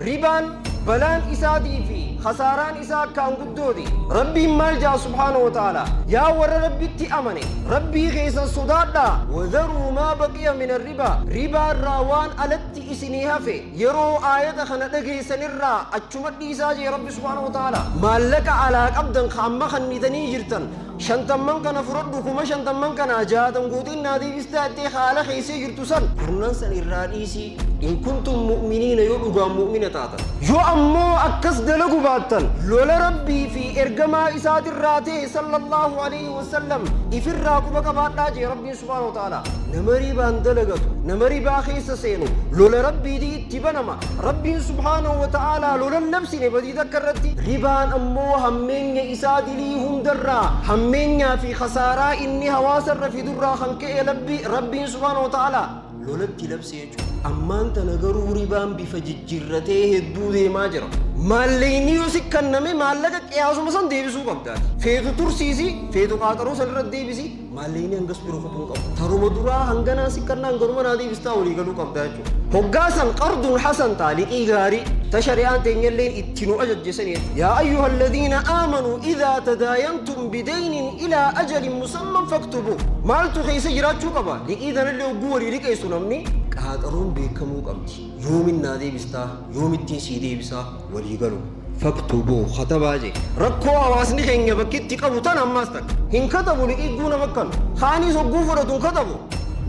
Ribaan balaan isaatii fi khasaaraan isaa akkaan guddooti. Rabbiin maal jaa subhaanahu wa ta'ala? Yaa warra Rabbitti amane, Rabbii keessan sodaadhaa. Wadharuu maa baqiya min arribaa. Ribaa irraa waan alatti isinii hafe yeroo aayata kana dhageessanirraa achuma dhiisaa jee Rabbi subhaanahu wa ta'ala. Maallaqa alaa qabdan ka amma kannitanii jirtan shantamman kana fudhadhu, 50,000 kana 60 gootiin naa deebistaa jettee haala keessee jirtu san kurnan san irraa dhiisii. In kuntum mu'miniina, yoo dhugaan mu'mina taatan. Yoo ammoo akkas dalagu baattan, lola Rabbii fi ergamaa isaatirraa ta'e sallallahu alayhi wasallam ifirraa quba qabaadhaa jee Rabbiin subhaanahu wa ta'ala. Nama ribaan dalagatu, nama ribaa keessa seenu, lola Rabbiitii itti banama. Rabbiin subhaanahu wa ta'ala lola labsine badii takka irratti. Ribaan ammoo hammeenya isaa dilii hundarraa, hammeenyaa fi khasaaraa inni hawaasarra fidurraa kan ka'e Rabbiin subhaanahu wa ta'ala lolatti labse jechuudha. Ammaan tana garuu ribaan bifa jijjiirratee hedduu deemaa jira. Maallaqni yoo si kenname maallaqa qiyaasuma san deebisuu qabdaati. Feetu tursiisi, feetu qaaxaroo san irra deebisi, maallaqni hangas bira kutuu qabu. Taruma duraa hanganaa si kennaan garuma naa deebistaa walii galuu qabdaa jechuudha. Hoggaa san qardun hasan ta'a, liqii gaarii ta shari'aan teenyalleen itti nu ajajjesan jechuudha. Yaa ayyuha alladhiina aamanuu idhaa tadaayantum bidaynin ilaa ajalin musamman faktubuu. Maaltu keessa jiraachuu qaba? Liqii tanallee hogguu walii liqeessu namni qaaxaroon beekamuu qabdi. Yoomin naa deebistaa, yoomittiin sii deebisaa walii galu. Faktubuu katabaa jee. Rakkoo hawaasni keenya bakki itti qabu tan ammaas takka. Hin katabu liqii guuna bakkanu. Kaanis hogguu fudhatu hin katabu.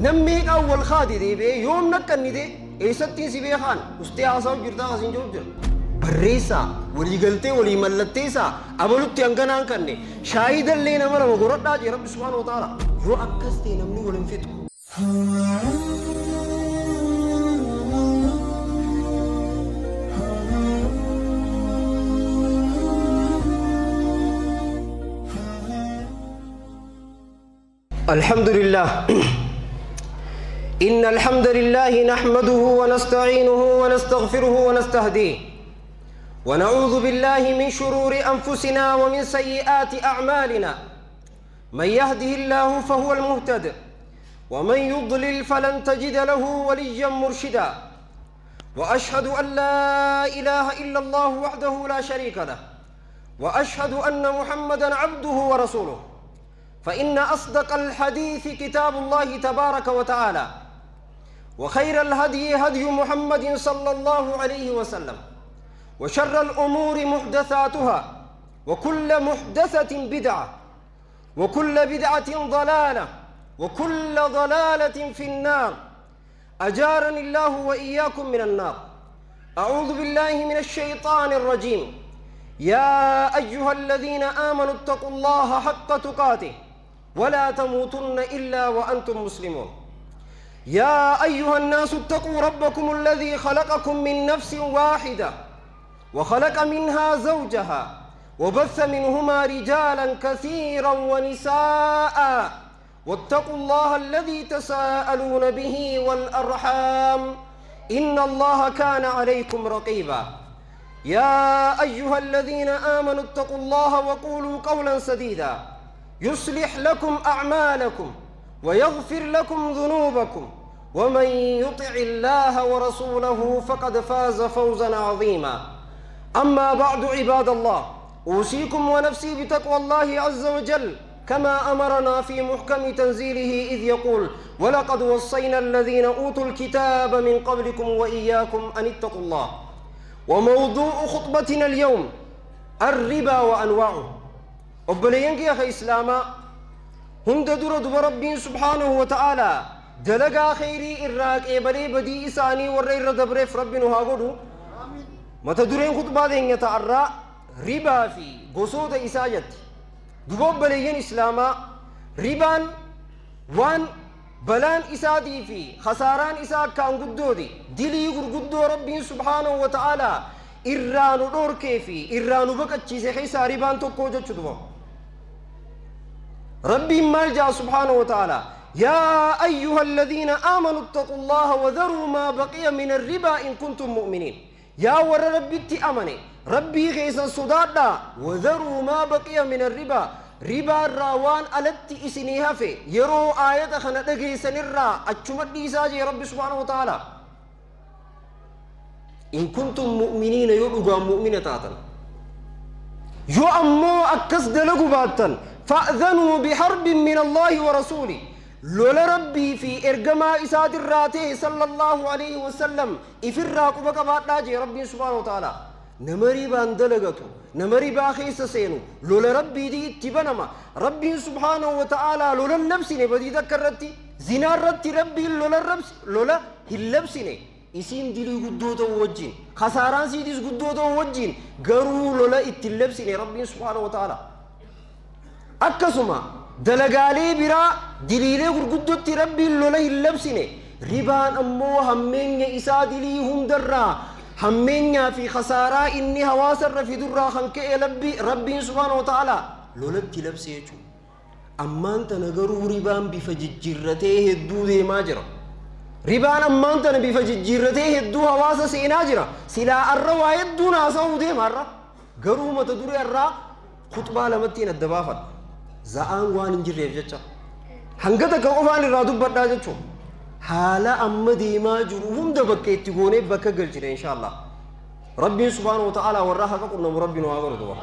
Namni meeqaan wal kaate deebi'ee yoom naqqannite eessattiin si beekaan ustee haasawu jirtaa asiin jiru jira. Barreessaa waliigaltee walii mallatteessaa abalutti hanganaan kanne shaahidallee nama lama godhadhaa jee Rabbi subhaanahu wa ta'ala. Yoo akkas ta'e namni wal hin fixu. الحمد لله. إن الحمد لله نحمده ونستعينه ونستغفره ونستهديه، ونعوذ بالله من شرور أنفسنا ومن سيئات أعمالنا. من يهده الله فهو المهتد، ومن يضلل فلن تجد له وليا مرشدا. وأشهد أن لا إله إلا الله وحده لا شريك له، وأشهد أن محمدا عبده ورسوله. فإن أصدق الحديث كتاب الله تبارك وتعالى، وخير الهدي هدي محمد صلى الله عليه وسلم، وشر الأمور محدثاتها، وكل محدثة بدعة، وكل بدعة ضلالة، وكل ضلالة في النار. أجارني الله وإياكم من النار. أعوذ بالله من الشيطان الرجيم. يا أيها الذين آمنوا اتقوا الله حق تقاته ولا تموتن إلا وأنتم مسلمون. يا أيها الناس اتقوا ربكم الذي خلقكم من نفس واحدة، وخلق منها زوجها، وبث منهما رجالا كثيرا ونساء، واتقوا الله الذي تساءلون به والأرحام إن الله كان عليكم رقيبا. يا أيها الذين آمنوا اتقوا الله وقولوا قولا سديدا يصلح لكم أعمالكم ويغفر لكم ذنوبكم، ومن يطع الله ورسوله فقد فاز فوزا عظيما. أما بعد، عباد الله، أوصيكم ونفسي بتقوى الله عز وجل كما أمرنا في محكم تنزيله إذ يقول: ولقد وصينا الذين أوتوا الكتاب من قبلكم وإياكم أن اتقوا الله. وموضوع خطبتنا اليوم الربا وأنواعه. Obboleeyyan kiyya ka Islaamaa hunda dura duba Rabbiin subhaanahu wa ta'aalaa dalagaa kheyrii irraa qeebalee badii isaanii warra irra dabreef Rabbi nu haa godhu. Mata dureen khutbaa teenya ta'arraa ribaa fi gosoota isaa jetti. Duba obboleeyyan Islaamaa, ribaan waan balaan isaatii fi khasaaraan isaa akkaan guddooti. Dilii gurguddoo Rabbiin subhaanahu wa ta'aalaa irraa nu dhoorkee fi irraa nu baqachiise keessaa ribaan tokko jechuu duba. Rabbiin maal jaa subhaanahu wa ta'aalaa? يا أيها الذين آمنوا اتقوا الله وذروا ما بقي من الربا إن كنتم مؤمنين. يا ور ربي أمني ربي غيسا صدادا وذروا ما بقي من الربا. ربا الراوان ألت إسنيها في يرو آية خنا دغيسن الرا أچمد ديسا جي ربي سبحانه وتعالى. In kuntum mu'miniina yoo dhugaan mu'mina taatan. Yoo ammoo akkas dalagu baattan fa'dhanuu biharbin min Allaahi wa rasuuli. Lola Rabbii fi ergamaa isaatirraa ta'e sallallahu alayhi wasallam ifirraa quba qabaadhaa jee Rabbiin subhaanahu wa ta'aalaa. Nama ribaan dalagatu, nama ribaa keessa seenu, lola Rabbiitii itti banama. Rabbiin subhaanahu wa ta'aalaa lola hin labsine badii takka irratti, zinaa irratti Rabbiin lola hin labsine. Isiin dilii guddoo ta'uu wajjin, kasaaraan siitis guddoo ta'uu wajjin garuu lola itti hin labsine Rabbiin subhaanahu wa ta'aalaa. Akkasuma dalagaalee biraa diliilee gurguddootti Rabbiin lola hin labsine. Ribaan ammoo hammeenya isaa dilii hundarraa hammeenyaa fi khasaaraa inni hawaasarra fidurraa kan ka'e Rabbiin subhaanahu wa ta'aalaa lolatti labse jechuudha. Ammaan tana garuu ribaan bifa jijjiirratee hedduu deemaa jira. Ribaan ammaan tana bifa jijjiirratee hedduu hawaasa seenaa jira. Silaa arra waa hedduun haasa'uu deema arra. Garuu mata duree arraa khutbaa lamattiin adda baafadha. Za'aan waan hin jirreef jecha. Hanga takka qofaan irraa dubbadhaa jechuudha. Haala amma deemaa jiru hunda bakka itti goonee bakka galchine inshaallah. Rabbiin subhaanahu wa ta'aalaa warra haqa qunnamu Rabbiin waa godhu duba.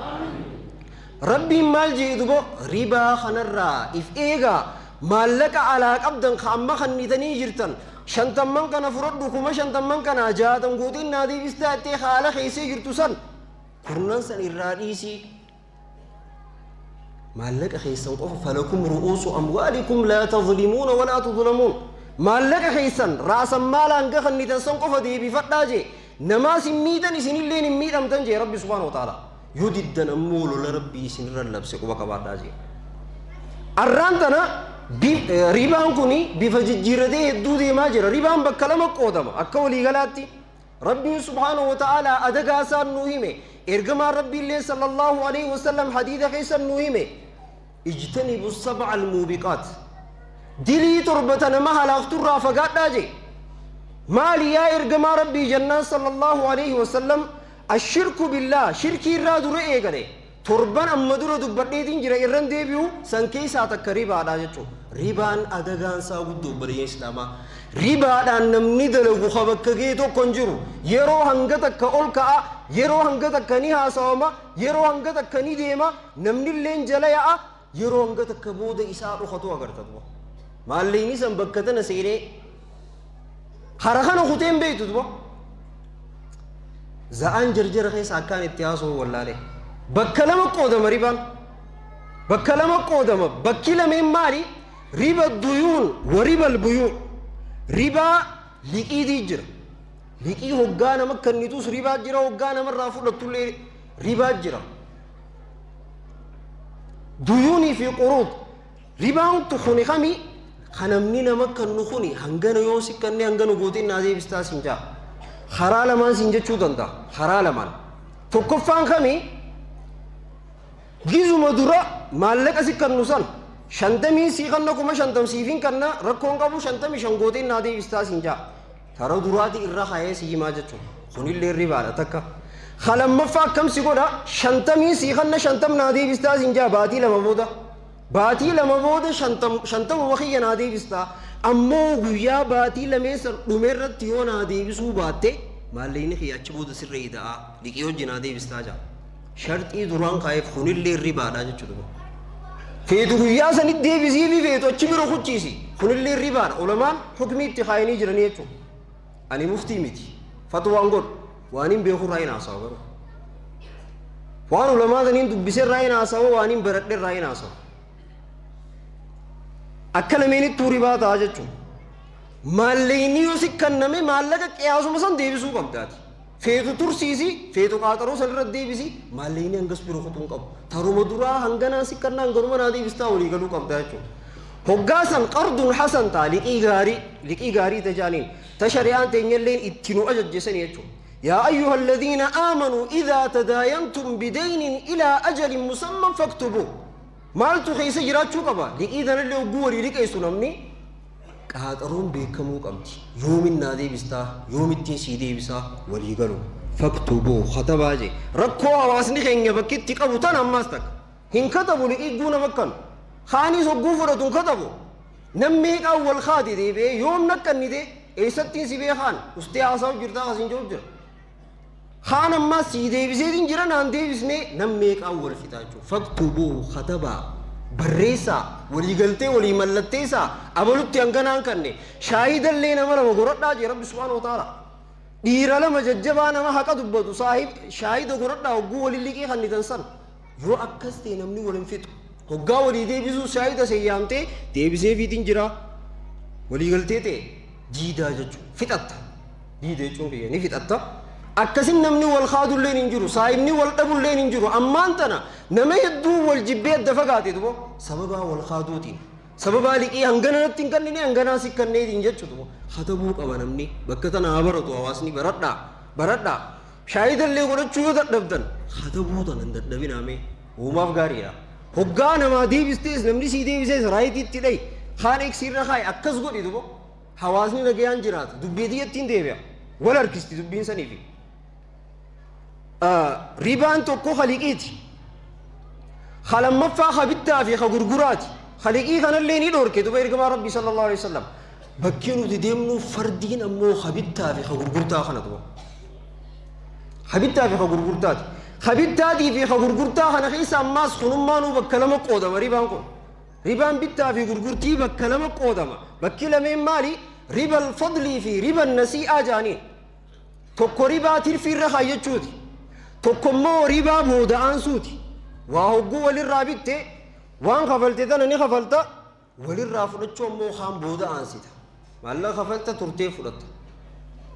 Rabbiin maal jee duba ribaa kanarraa if eegaa maallaqa alaa qabdan ka amma kannitanii jirtan shantamman kana fudhadhu kuma shantamman kana jaatan gooteen naa deebistaa jettee haala keessee jirtu san kurnan san irraa dhiisii. Maallaqa keessan qofa falakum ru'uusu amwaalikum laa tadlimuuna walaa tudlamuun. Maallaqa keessan raasan maala hanga kannitan san qofa deebifadhaa jee namaas hin miidhan isinilleen hin miidhamtan jee Rabbi subhaanahu wa ta'aalaa. Yoo diddan ammoo lola Rabbii isinirra labse quba qabaadhaa jee. Arraan tana ribaan kuni bifa jijjiirratee hedduu deemaa jira. Ribaan bakka lama qoodama akka waliigalaatti. Rabbiin subhaanahu wa ta'aalaa adagaa isaan nuu hime. Ergamaan Rabbiillee sallallahu alayhi wasallam hadiida keessan nuu hime. Ijtanibu sab'a almuubiqaat. Dilii torbata nama halaakturraa fagaadhaa jee. Maali yaa ergamaa Rabbii jennaan sallallahu alayhi wasallam ashirku billah shirkii irraa dura eegale. Torban amma dura dubbadheetiin jira irran deebi'u san keessaa takka ribaadha jechuudha. Ribaan adagaan isaa guddoo obboleeyyan Islaamaa. Ribaadhaan namni dalagu ka bakka ga'e tokko hin jiru. Yeroo hanga takka ol ka'a, yeroo hanga takka ni haasawama, yeroo hanga takka ni deema, namni illeen jala yaa'a, yeroo hanga takka booda isaa dhokatu agarta duba. Maalleen san bakka tana seenee hara kana kuteen beektu duba. Za'aan jarjara keessa akkaan itti haasa'u wallaalee. Bakka lama qoodama ribaan. Bakka lama qoodama. Bakki lameen maali? Riba duyuun wa riba albuyuu. Ribaa liqiitii jira. Liqii hoggaa nama kennitus ribaa jira, hoggaa namarraa fudhattullee ribaa jira. Duyuunii fi quruud. Ribaan kuni kami? Kan namni nama kennu kuni hangana yoo si kenne hangana gooteen naa deebistaa siin jaa. Karaa lamaan siin jechuu danda'a. Karaa lamaan. Tokkoffaan kami? Gizuma dura maallaqa si kennu san shantamii sii kanna kuma shantam siifin kanna rakkoon qabu 55 gooteen naa deebistaa siin jaa. Tara duraati irra kaayee si himaa jechuudha. Kunillee ribaadha takka. Lammaffaa akkam si godha 50 sii kanna 50 naa deebistaa siin jaa baatii lama booda. Baatii lama booda 50 kiyya naa deebistaa. Ammoo guyyaa baatii lameen san dhume irratti yoo naa deebisuu baatte maallaqni kiyya achi booda sirra ida'a liqii hojii naa deebistaa jaa. Sharxii duraan kaa'eef kunillee ribaadha jechuudha. Feetu guyyaa sanitti deebisii fi feetu achi bira kuchiisi. Kunillee ribaadha. Ulamaan hukmii itti kaayanii jiranii jechuudha. Ani muftii miti. Fatwaan godhu. Waan hin beeku irraa hin haasawu garuu. Waan ulamaa saniin dubbisee irraa hin haasawu, waan hin baradhe irraa hin haasawu. Akka lameenittuu ribaa ta'a jechuudha. Maallaqni yoo si kenname maallaqa qiyaasuma san deebisuu qabdaati. Feetu tursiisi, feetu qaaxaroo san irra deebisi, maallaqni hangas bira kutuu hin qabu. Taruma duraa hanganaa si kennaa hanganuma naa deebistaa walii galuu qabdaa jechuudha. Hoggaa san qardun hasan ta'a liqii gaarii tajaaniin ta shari'aan teenyalleen itti nu ajajjesani jechuudha. Yaa ayyuha alladhiina aamanuu idhaa tadaayantum bidaynin ilaa ajalin musamman faktubuu. Maaltu keessa jiraachuu qaba? Liqii tanallee hogguu walii liqeessu namni qaaxaroon beekamuu qabdi. Yoomin naa deebistaa, yoomittiin sii deebisaa walii galu. Faktubuu katabaa jee. Rakkoo hawaasni keenya bakki itti qabu tan ammaas takka. Hin katabu liqii guuna bakkan. Kaanis hogguu fudhatu hin katabu. Namni meeqaan wal kaate deebi'ee yoom naqqannite eessattiin si beekaan ustee haasa'u jirtaa asiin jiru jira. Kaan ammaa sii deebiseetiin jira naan deebisnee nam meeqaan wal fixaa jechuudha. Faktubuu katabaa barreessaa waliigaltee walii mallatteessaa abalutti hanganaan kanne shaahidallee nama lama godhadhaa jee Rabbi subhaanahu wa ta'ala. Dhiira lama jajjabaa nama haqa dubbatu saahib shaahida godhadhaa hogguu waliin liqii kannitan san yoo akkas ta'e namni wal hin fixu. Hoggaa walii deebisuu shaahida seeyyaamtee deebisee fiitiin jira waliigaltee ta'e diidaa jechuudha fixatta diida jechuun kiyya ni fixatta. Akkasin namni wal kaadulleen hin jiru saahibni wal dhabulleen hin jiru ammaan tana nama hedduu wal jibbee adda fagaate dubo sababaa wal kaaduutiin sababaa liqii hangana natti hin kennine hanganaa si kenneetiin jechuudha katabuu qaba namni bakka tana haa baratu hawaasni baradhaa baradhaa shaahidallee godhachuu yoo dadhabdan katabuu tana hin dadhabinaame uumaaf gaariidha. Hoggaa namaa deebistees namni sii deebisees raayitiitti dhayi kaan eegsiirra kaayi akkas godhi dubo hawaasni nagayaan jiraata dubbii ittiin deebi'a wal harkisti dubbiin saniifi. Ribaan tokko khaliqiiti. Lammaffaa habittaa fi gurguraati. Khaliqii kanallee ni dhorke duba ergamaa Rabbii sallallahu alaihi wasallam. Bakki nuti deemnu fardiin ammoo habittaa fi gurgurtaa kana duba. Habittaa fi gurgurtaati. Habittaatii fi gurgurtaa kana keessa ammaas kunummaanuu bakka lama qoodama ribaan kun. Ribaan bittaa fi gurgurtii bakka lama qoodama. Bakki lameen maali? Ribal fadlii fi ribal nasii'aa jaaniin. Tokko ribaa tirfiirra kaayyachuuti. Tokko immoo ribaa booda'aansuuti. Waa hogguu walirraa bitte waan kafalte tana ni kafalta walirraa fudhachuu ammoo kaan booda'aansita. Maallaqa kafalta turtee fudhatta.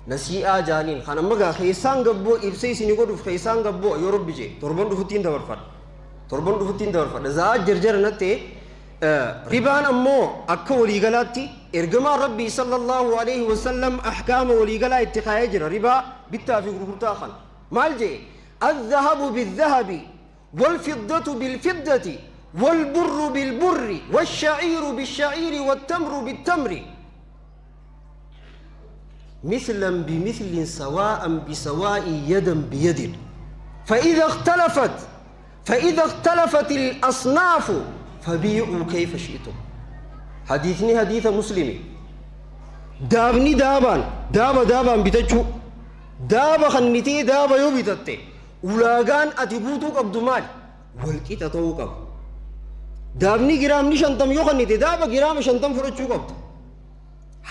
Nasii'aa jaaniin kan amma gaa keessaan gabboo ibsa isinii godhuuf keessaan gabboo yoo Rabbi jee torban dhufuttiin dabarfadha. Torban dhufuttiin dabarfadha. Za'aa jarjara nattee ribaan ammoo akka waliigalaatti ergamaan Rabbii sallallahu alaihi wasallam ahkaama waliigalaa itti kaayee jira ribaa bittaa fi gurgurtaa kana. Maal jee? الذهب بالذهب والفضة بالفضة والبر بالبر والشعير بالشعير والتمر بالتمر مثلا بمثل سواء بسواء يدا بيد فإذا اختلفت الأصناف فبيعوا كيف شئتم. حديثني حديث مسلم. دابني دابان دابا دابان بتجو دابا خنتي دابا يو بتتي ulaagaan ati guutuu qabdu maali? Walqixa ta'uu qaba. Daabni giraamni 50 yoo kennite daaba giraama 50 fudhachuu qabda.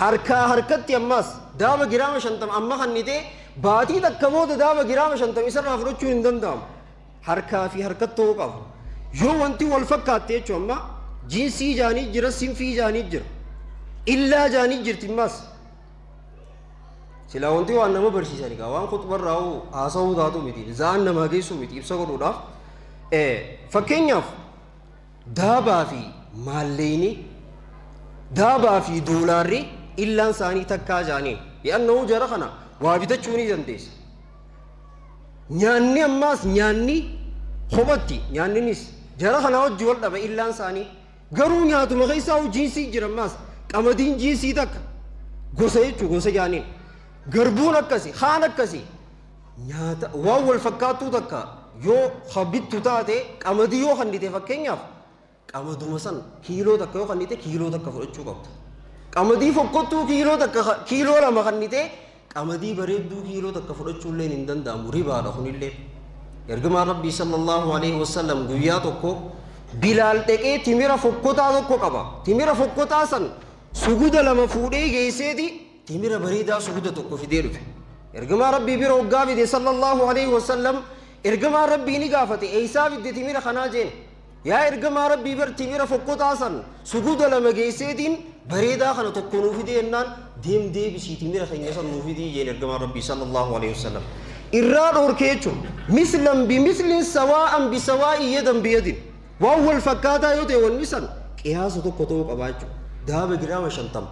Harkaa harkatti ammas daaba giraama 50 amma kennite baatii takka booda daaba giraama 50 isarraa fudhachuu hin danda'amu. Harkaa fi harkatti ta'uu qaba. Yoo wanti wal fakkaatte jechuun amma jinsii jaanii jira, sinfii jaanii jira, illaa jaanii jirti ammas. Silaa wanti waan nama barsiisan egaa waan khuxbarraa haasawuu taatu miti za'aan namaa geessuu miti ibsa godhuudhaaf. Fakkeenyaaf daabaa fi maalleyni daabaa fi doolaarri illaan isaanii takkaa jaaniin li'annahu jara kana waa bitachuu ni dandeessa. Nyaanni ammaas nyaanni kophatti nyaanninis jara kana wajji wal dhaba illaan isaanii garuu nyaatuma keessaa jinsii jira ammaas qamadiin jinsii takka gosa jechuu gosa jaaniin. Garbuun akkasi haan akkasi nyaata waan wal fakkaattuu takka yoo habittu taate qamadii yoo kennite fakkeenyaaf qamaduma san kiiloo takka yoo kennite kiiloo takka fudhachuu qabda. Qamadii fokkottuu kiiloo takka kiiloo lama kennite qamadii bareedduu kiiloo takka fudhachuullee hin danda'amu ribaadha kunillee. Ergamaan Rabbii sallallahu alaihi wasallam guyyaa tokko Bilaal dhaqee timira fokkotaa tokko qaba. Timira fokkotaa san suguda lama fuudhee geesseeti timira bareedaa suguda tokko fidee dhufe. Ergamaa Rabbii bira hoggaa fide sallallahu alaihi wasallam ergamaa Rabbii ni gaafate eessaa fidde timira kanaa jeen. Yaa ergamaa Rabbii bar timira fokkotaa san suguda lama geesseetiin bareedaa kana tokko nuu fidee jennaan deem deebisii timira keenya san nuu fidii jeen ergamaa Rabbii sallallahu alaihi wasallam. Irraa dhorkee jechuun mislan bimislin sawaa'an bisawaa'i yadan biyadin waan wal fakkaataa yoo ta'e wanni san qiyaasa tokko ta'uu qabaa jechuudha. Daaba giraama 50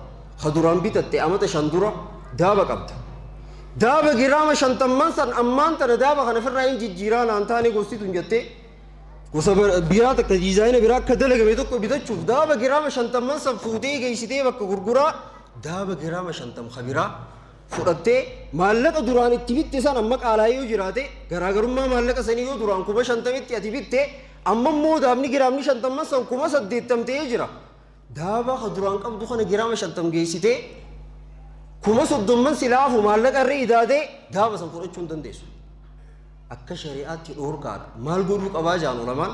ka duraan bitatte amata 5 dura daaba qabda. Daaba giraama 50 san ammaan tana daaba kana ofirraa hin jijjiiraa naan taane gosti tun jettee gosa biraa takka diizaayina biraa akka dalagame tokko bitachuuf daaba giraama 50 san fuutee geessitee bakka gurguraa daaba giraama 50 ka biraa fudhattee maallaqa duraan itti bitte san amma qaalaa yoo jiraate garaagarummaa maallaqa sanii yoo duraan 50,000tti ati bitte amma immoo daabni giraamni 50 san 80,000 ta'ee jira. Daaba ka duraan qabdu kana giraama 50 geessitee 30,000 silaafu maallaqa irra idaatee daaba san fudhachuu hin dandeessu. Akka shari'aatti dhoorkaadha. Maal godhuu qabaa jaan ulamaan?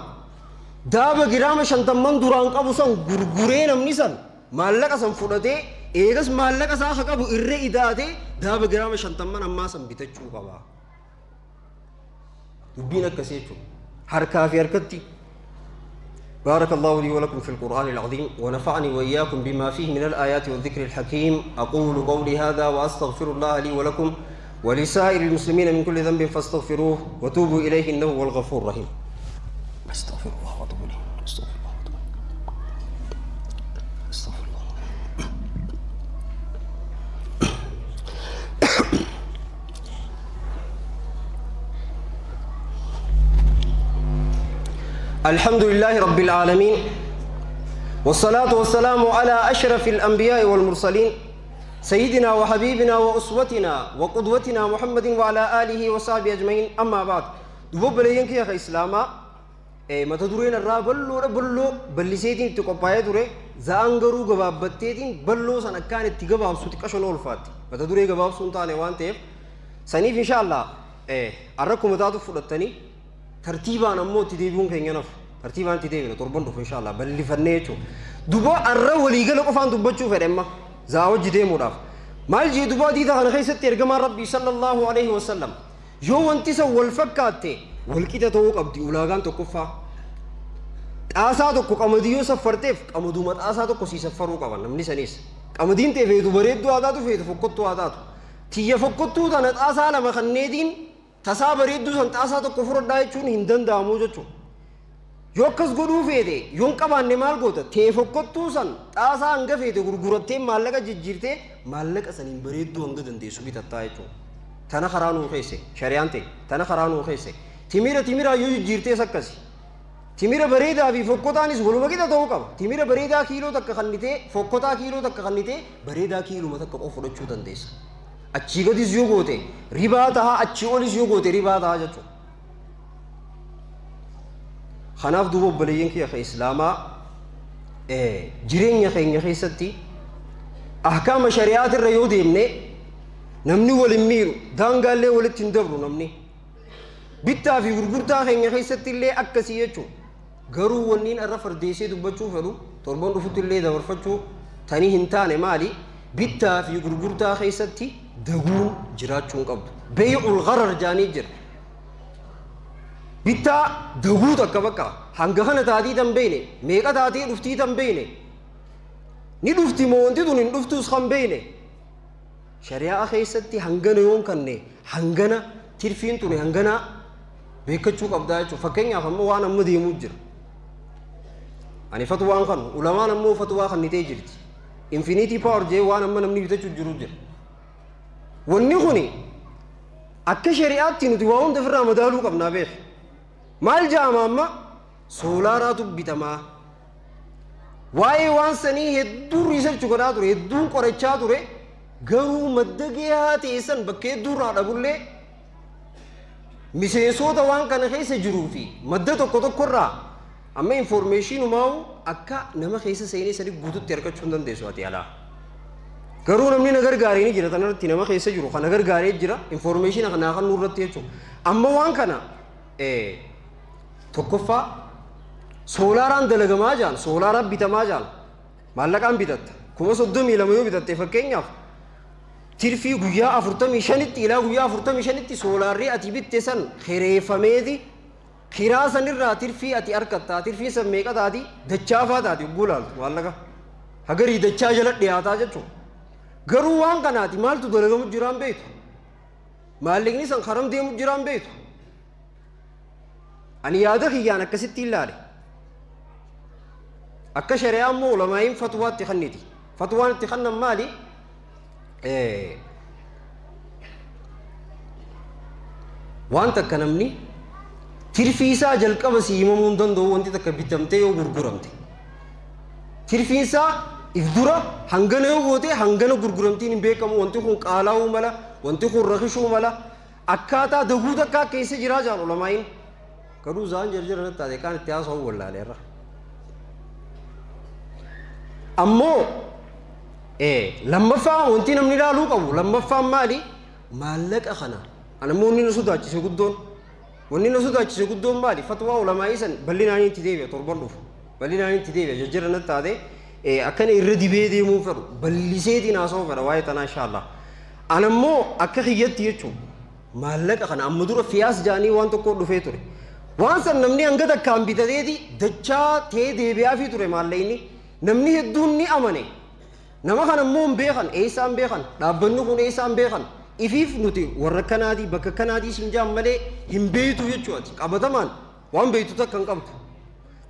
Daaba giraama 50 duraan qabu san gurguree namni san maallaqa san fudhatee eegas maallaqa isaa haa qabu irra idaatee daaba giraama 50 ammaa san bitachuu qaba. Dubbiin akkasii jechuudha. Harkaa fi harkatti. بارك الله لي ولكم في القرآن العظيم ونفعني وإياكم بما فيه من الآيات والذكر الحكيم. أقول قولي هذا وأستغفر الله لي ولكم ولسائر المسلمين من كل ذنب فاستغفروه وتوبوا إليه إنه هو الغفور الرحيم. أستغفر الله وأتوب إليه. أستغفر الله وأتوب إليه. أستغفر الله. الحمد لله رب العالمين، والصلاة والسلام على أشرف الأنبياء والمرسلين، سيدنا وحبيبنا وأسوتنا وقدوتنا محمد وعلى آله وصحبه أجمعين. أما بعد، دوب بلين كي يا إسلاما ما تدورين الرا بلو بلو بلسيتين تقبايا دوري زانغرو غبابتين بلو سنة كانت تجباب سوتك عشان أولفات ما تدوري غباب سنتاني وانتيف سنيف إن شاء الله أراكم تاتو فرتني ترتيبا نمو تديبون كينف ترتيبا تديبون تربون إن شاء الله بل فنيتو دوبا الرا وليجا لقفان دوبتشو فرما زاوج دي مراف مال جي دوبا دي ده خيست ترجمة ربي صلى الله عليه وسلم يو انتي سو والفكاتي والكيتا توك أبدي ولاغان تكفى آسا تو قمديو سفرتف قمدو مت آسا تو كسي سفرو قبل نمني سنيس قمدين تفيدو بريدو عاداتو فيدو فكتو عاداتو تيجي فكتو ده نت آسا لما خنيدين تسابريدو سنت آسا تو كفر دايچون هندن دامو جچو يوكس غدو فيدي يون قبان مال غوته تيفكتو سن آسا انغ فيدي غرغرتي مالك ججيرتي مالك سنين بريدو انغ دنديسو بيتتايچو تنا خرانو خيسه شريانتي تنا خرانو خيسه تيميرا تيميرا يو جيرتي سكسي تيميرا بريدا في فوكوتانيس ولما كده توقف تيميرا بريدا كيلو تك خنيته فوكوتا كيلو تك خنيته بريدا كيلو متك اوفر چودن ديس اچھی گدیس یو گوتے ربا تها اچھی اولیس یو گوتے ربا تها جچو خناف دوبو بلین کی اخ اسلاما جرين يخين يخيستي احکام شریعت الريو ديمني نمني ولميرو دانغال لي ولتندبرو نمني bittaa fi gurgurtaa keenya keessatti illee akkasii jechuudha. Garuu wanniin irra fardeessee dubbachuu fedhu torban dhufutti illee dabarfachuu tanii hin taane maali? Bittaa fi gurgurtaa keessatti daguun jiraachuu hin qabdu. Beey'ul gharar jaanii jira. Bittaa daguu takka bakka hanga kana taatii tan beeyne meeqa taatii dhuftii tan beeyne ni dhufti moo wanti tun hin dhuftus kan beeyne shari'aa keessatti hangana yoon kanne hangana tirfiin tun hangana beekachuu qabdaa jechuudha. Fakkeenyaaf ammoo waan amma deemuu jira. Ani fatwaan kan ulamaan ammoo fatwaa kannitee jirti. Infinity power jee waan amma namni bitachuu jiru jira. Wanni kuni akka shari'aatti nuti waa hunda ofirraa madaaluu qabnaa beek. Maal jaama amma soolaaraatu bitamaa. Waa'ee waan sanii hedduu riisarchi godhaa ture hedduun qorachaa ture garuu madda gahaa ta'e san bakka hedduurraa dhabullee miseensota waan kana keessa jiruu fi madda tokko tokkorraa amma informeeshinumaa'u akka nama keessa seenee sadi guututti argachuu hin dandeessu ati alaa. Garuu namni na gargaaree ni jira tanarratti nama keessa jiru kana gargaaree jira informeeshina kanaa kan nurratti jechuudha. Amma waan kana tokkoffaa soolaaraan dalagamaa jaan soolaaraan bitamaa jaan maallaqaan bitatta 32,000 yoo bitatte fakkeenyaaf tirfii guyyaa 45tti ilaa guyyaa 45tti soolaarri ati bitte san kireeffameeti kiraa sanirraa tirfii ati argattaa tirfii san meeqa taati dachaafaa taati yogguu laaltu maallaqa hagarii dachaa jala dhiyaataa jechuudha. Garuu waan kanaati maaltu dalagamu jiraan beektu maallaqni san karam deemu jiraan beektu ani yaada kiyyaan akkasitti ilaale akka shari'aa immoo ulamaa'iin fatwaatti kanniti fatwaan itti kannan maali? Waan takka namni tirfii isaa jalqaba si himamuu hin danda'u wanti takka bitamtee yoo gurguramte. Tirfiin isaa if dura hangana yoo goote hangana gurguramtiin hin beekamu wanti kun qaalaa'uu mala wanti kun rakishuu mala akkaataa daguu takkaa keessa jiraa jaan ulamaa'iin. Garuu zaan jarjara natti taate kaan itti haasa'uu wallaaleerra. Ammoo lammaffaa wanti namni ilaaluu qabu lammaffaan maali? Maallaqa kana. Ana immoo inni nu sodaachise guddoon Wanni na sodaachise guddoon maali? Fatwaa ulamaa'ii san bal'inaan itti deebi'a torban dhufu. Bal'inaan itti deebi'a jajjira natti taate akkana irra dibee deemuu fedhu bal'iseetiin haasa'uu fedha waa'ee tanaa inshaallah. Anammoo akka kiyyatti jechuun maallaqa kana amma dura fiyaas jaanii waan tokko dhufee ture. Waan san namni hanga takkaan bitateeti dachaa ta'ee deebi'aafii ture maallaqni. Namni hedduun ni amane. Nama kana immoo hin beekan, eessaan beekan, dhaabbanni kun eessaan beekan. Ifiif nuti warra kanaatii bakka kanaatii siin jaan malee hin beeytu jechuudha. Qabatamaan waan beeytu takka hin qabdu.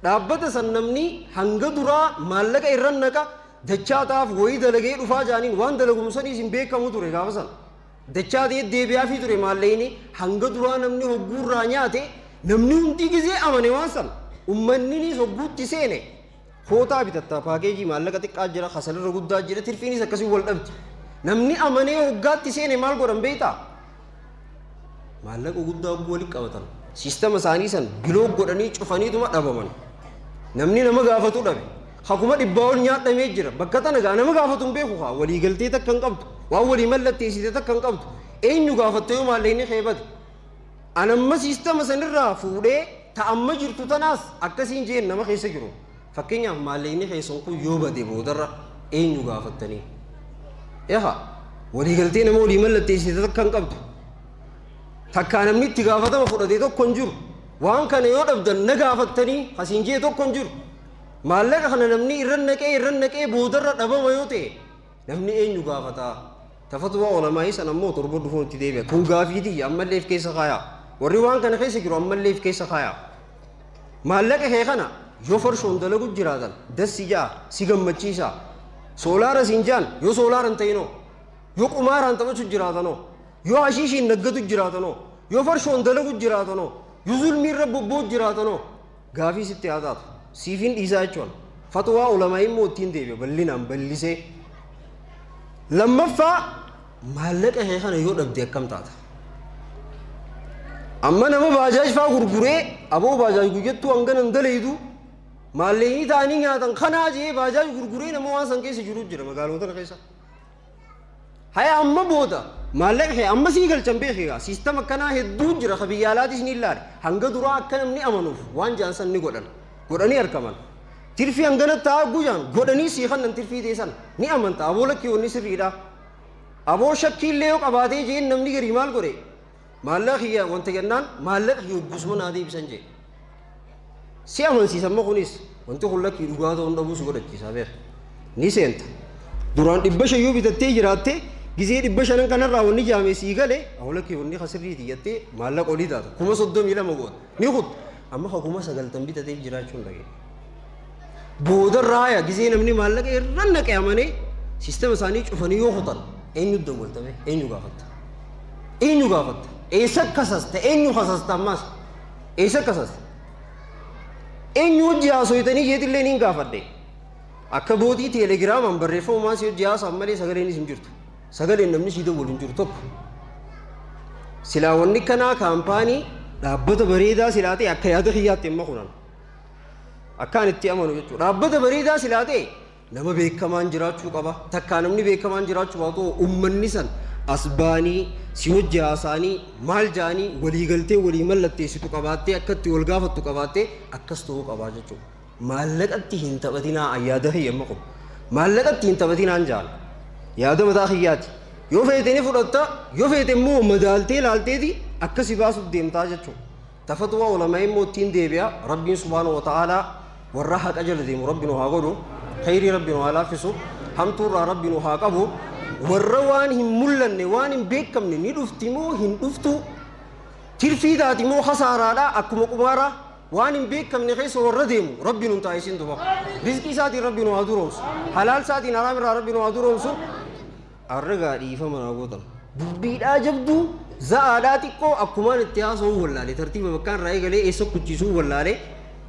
Dhaabbata san namni hanga duraa maallaqa irra naqa dachaa ta'aaf wayii dalagee dhufaa jaaniin waan dalagumu saniis hin beekamu ture gaafa san. Dachaa ta'ee deebi'aafii ture maallaqni hanga duraa namni hogguurraa nyaate namni hundi gizee amane waan san. Uummanninis hogguutti seene. Kootaa bitatta paakeejii maallaqa xiqqaa jira kasalirra guddaa jira tirfiinis akkasii wal dhabdi. Namni amanee hoggaatti seene maal godhan beektaa? Maallaqa guddaa walitti qabatan. Siistama isaanii san biloo godhanii cufaniituma dhabaman. Namni nama gaafatu dhabe. Hakuma dhibbaa ol nyaadhamee jira. Bakka tana gaa nama gaafatu hin beeku haa waliigaltee takka hin qabdu. Waan walii mallatteessite takka hin qabdu. Eenyu gaafattee yoo maallaqni xeebate? Anamma siistama sanirraa fuudhee ta'amma jirtu tanaas akkasiin jeen nama keessa jiru. Fakkeenyaaf maallaqni keessan kun yoo bade boodarra eenyu gaafattanii? Eha waliigaltee nama walii mallatteessite takka hin qabdu. Takkaa namni itti gaafatama fudhatee tokko hin jiru. Waan kana yoo dhabdan na gaafattanii asiin jee tokko hin jiru. Maallaqa kana namni irra naqee boodarra dhabama yoo ta'e namni eenyu gaafataa? Tafatwaa ulamaa'ii sana ammoo torba dhufuun itti deebi'a. Kun gaafiitii ammallee if keessa kaayaa. Warri waan kana keessa jiru ammallee if keessa kaayaa. Maallaqa kee kana yoo farshoon dalagu jiraatan dassi ja'a si gammachiisa. Soolaara siin jaan yoo soolaara hin ta'inoo yoo qumaaraan taphachuu jiraatanoo yoo hashiishiin naggatu jiraatanoo yoo farshoon dalagu jiraatanoo yoo zulmiirra bobboo jiraatanoo gaafii sitti haa taatu. Siifiin dhiisaa jechuun fatwaa ulamaa'ii immoo ittiin deebi'a bal'inaan bal'isee. Lammaffaa maallaqa kee kana yoo dhabde akkam taata? Amma nama baajaaj faa gurguree aboo baajaaj guyyattuu hangana hin daleedu maallaqni ta'anii nyaatan kanaa jee baajaaj gurguree nama waan san keessa jiru jira magaalota keessa. Haya amma booda maallaqa kee amma sii galchan beekaa siistama akkanaa hedduu jira ka biyya alaatis ni ilaale hanga duraa akka namni amanuuf waan jaan san ni godhan godhanii argaman. Tirfii hangana ta'a guyyaan godhanii sii kannan tirfii teessan ni amanta aboo lakkii wanni sirriidha. Aboo shakkiillee yoo qabaatee jeen namni garii maal godhe maallaqa kiyya wanta jennaan maallaqa kiyya hoggusuma naa deebisan jee. Si amansiisa amma kunis wanti kun lakkii dhugaa ta'uun dhabuu si godhachiisa beeka. Ni seenta. Duraan 500 yoo bitattee jiraatte gizee 500 kanarraa wanni jaame sii galee aboo lakkii wanni kasirriiti jettee maallaqa olii taata 32,000 goota ni kuttu amma 90,000 bitatee jiraachuun dhagee. Boodarraa yaa gizee namni maallaqa irra naqee amanee siistama isaanii cufanii yoo kutan eenyu dawwaltame eenyu gaafatta? Eenyu gaafatta? Eessa kasasta? Eenyu kasasta ammas? Eessa kasasta? Eenyu hojii haasoyitanii jeetillee niin gaafadhe. Akka bootii teelegiraamaan barreeffamumaan si hojii haasa'an malee sagaleenis hin jirtu. Sagaleen namni si dawwalu hin jiru tokko. Silaa wanni kanaa kaampaanii dhaabbata bareedaa silaa ta'e akka yaada kiyyaatti amma kunan. Akkaan itti amanu jechuudha. Dhaabbata bareedaa silaa ta'e nama beekamaan jiraachuu qaba. Takkaa namni beekamaan jiraachuu baatu uummanni san as baanii si hojii haasa'anii maal ja'anii waliigaltee walii mallatteessitu qabaattee akkatti wal gaafattu qabaattee akkas ta'uu qabaa jechuudha. Maallaqatti hin taphatinaa yaada kiyya amma kun. Maallaqatti hin taphatinaan jaala. Yaada mataa kiyyaati. Yoo feete ni fudhatta yoo feete immoo madaaltee laalteeti akkasi baasuuf deemtaa jechuudha. Tafatwaa ulamaa immoo ittiin deebi'a. Rabbiin subhaanahu wa ta'aalaa warra haqa jala deemu rabbi nu haa godhu. Khayrii rabbi nu haa laaffisu. Hamtuurraa rabbi nu haa qabu. Warra waan hin mul'anne waan hin beekamne ni dhufti moo hin dhuftu tirfii taati moo hasaaraadha akkuma qumaaraa waan hin beekamne keessa warra deemu rabbi nun taasisin duba. Rizqii isaatiin rabbi nu haa duroomsu. Halaal isaatiin haraam irraa rabbi nu haa duroomsu. Arragaa dhiifama naa gootan. Dubbiidhaa jabduu za'aadhaa xiqqoo akkumaan itti haasa'uu wallaale tartiiba bakkaan irraa eegalee eessa kuchisuu wallaale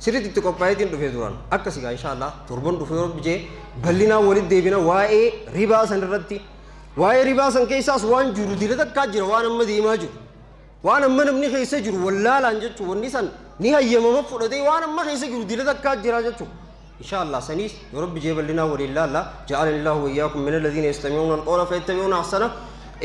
sirriitti itti qophaa'eetiin dhufee duraan akkasi gaa inshaallah torban dhufee rabbi jee bal'inaan walitti deebina waa'ee ribaa san irratti waa'ee ribaa san keessaas waan jiru dira takkaa jira waan amma deemaa jiru waan amma namni keessa jiru wallaalaan jechuun wanni san ni hayyamama fudhatee waan amma keessa jiru dira takkaa jira jechuudha. إن شاء الله سنيس يا رب جيب لنا ولله الله جعلني الله وإياكم من الذين يستمعون القول فيتبعون أحسنه.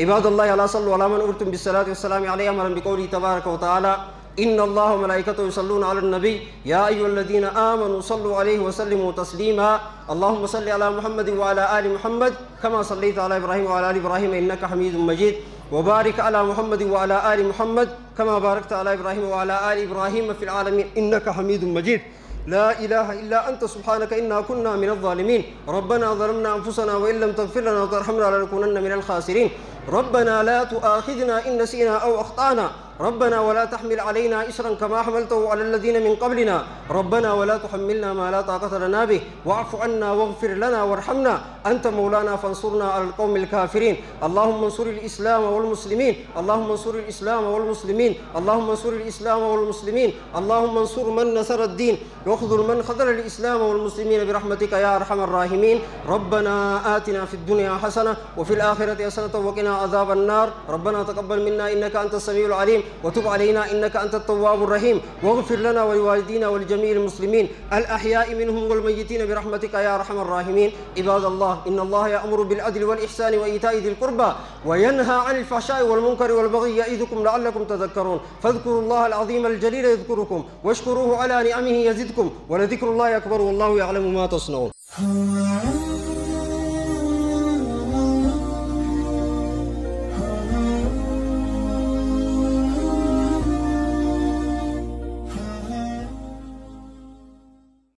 عباد الله لا صلوا على من أمرتم بالصلاة والسلام عليه أمرا بقوله تبارك وتعالى إن الله وملائكته يصلون على النبي يا أيها الذين آمنوا صلوا عليه وسلموا تسليما. اللهم صل على محمد وعلى آل محمد كما صليت على إبراهيم وعلى آل إبراهيم إنك حميد مجيد، وبارك على محمد وعلى آل محمد كما باركت على إبراهيم وعلى آل إبراهيم في العالمين إنك حميد مجيد. لا إله إلا أنت سبحانك إنا كنا من الظالمين. ربنا ظلمنا أنفسنا وإن لم تغفر لنا وترحمنا لنكونن من الخاسرين. ربنا لا تؤاخذنا إن نسينا أو أخطأنا. ربنا ولا تحمل علينا إصرا كما حملته على الذين من قبلنا. ربنا ولا تحملنا ما لا طاقة لنا به، واعف عنا واغفر لنا وارحمنا، أنت مولانا فانصرنا على القوم الكافرين. اللهم انصر الإسلام والمسلمين، اللهم انصر الإسلام والمسلمين، اللهم انصر الإسلام والمسلمين، اللهم انصر من نصر الدين واخذل من خذل الإسلام والمسلمين برحمتك يا أرحم الراحمين. ربنا آتنا في الدنيا حسنة وفي الآخرة حسنة وقنا عذاب النار. ربنا تقبل منا إنك أنت السميع العليم، وتب علينا إنك أنت التواب الرحيم، واغفر لنا ولوالدينا ولجميع المسلمين الأحياء منهم والميتين برحمتك يا أرحم الراحمين. عباد الله، إن الله يأمر بالعدل والإحسان وإيتاء ذي القربى وينهى عن الفحشاء والمنكر والبغي يعظكم لعلكم تذكرون. فاذكروا الله العظيم الجليل يذكركم، واشكروه على نعمه يزدكم، ولذكر الله أكبر، والله يعلم ما تصنعون.